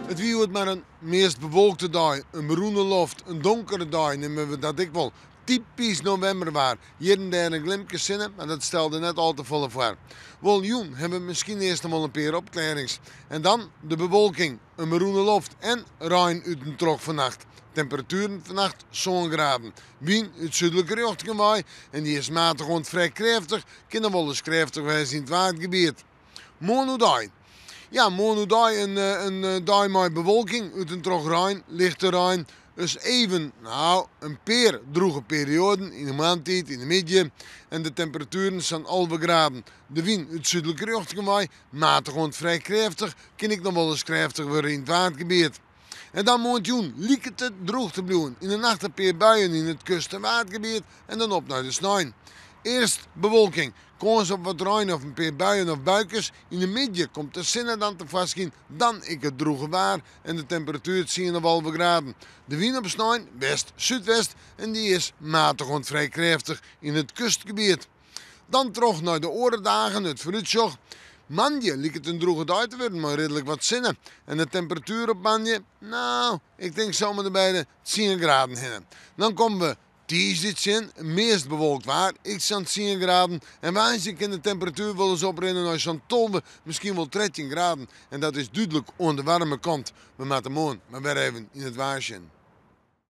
It wie hjoed mar in meast bewolkte dei, in berûne loft, in donkere dei neame we dat ek wol. Typysk novimberwaar. Hjir en dêr in glimke sinne, mar dat stelde net al te folle foar. Wol, jûn hawwe we miskien earst noch wol in pear opklearrings. En dan de bewolking, in berûne loft en rein út en troch fannacht. Temperatueren fannacht sân graden. Wyn út súdlike rjochtingen wei en dy is matich oant frij krêftich, kin noch wolris krêftich wêze yn it Waadgebiet. Moarn oerdei. Ja, moarn oerdei in, in dei mei bewolking, út en troch rein, lichte rein. Dus even, no, in pear drûge perioaden yn de moarntiid, yn de middei. En de temperatueren sa'n 11 graden. De wyn út súdlike rjochtingen wei, matich oant frij krêftich, kin ek noch wolris krêftich wurde yn it Waadgebiet. En dan moarntejûn liket it drûch te bliuwen. Yn de nacht in pear buien yn it kust- en Waadgebiet en dan op nei de snein. Earst bewolking, kâns op wat rein of in pear buien of buikes. Yn de middei komt de sinne dan tefoarskyn, dan ek it drûge waar en de temperatuer tsien of 11 graden. De wyn op snein west-súdwest en dy is matich oant frij krêftich yn it kustgebiet. Dan troch nei de oare dagen, it foarútsjoch. Moandei liket in drûge dei te wurden mei ridlik wat sinne. En de temperatuer op moandei? No, ik tink sa om en by de tsien graden hinne. Dan komme we tiisdei tsjin meast bewolkt waar, ek sa'n tsien graden. En woansdei kin de temperatuer wolris oprinne nei sa'n 12, miskien wol 13 graden. En dat is dúdlik oan de waarme kant. We moatte moarn mar wer even yn it waar sjen.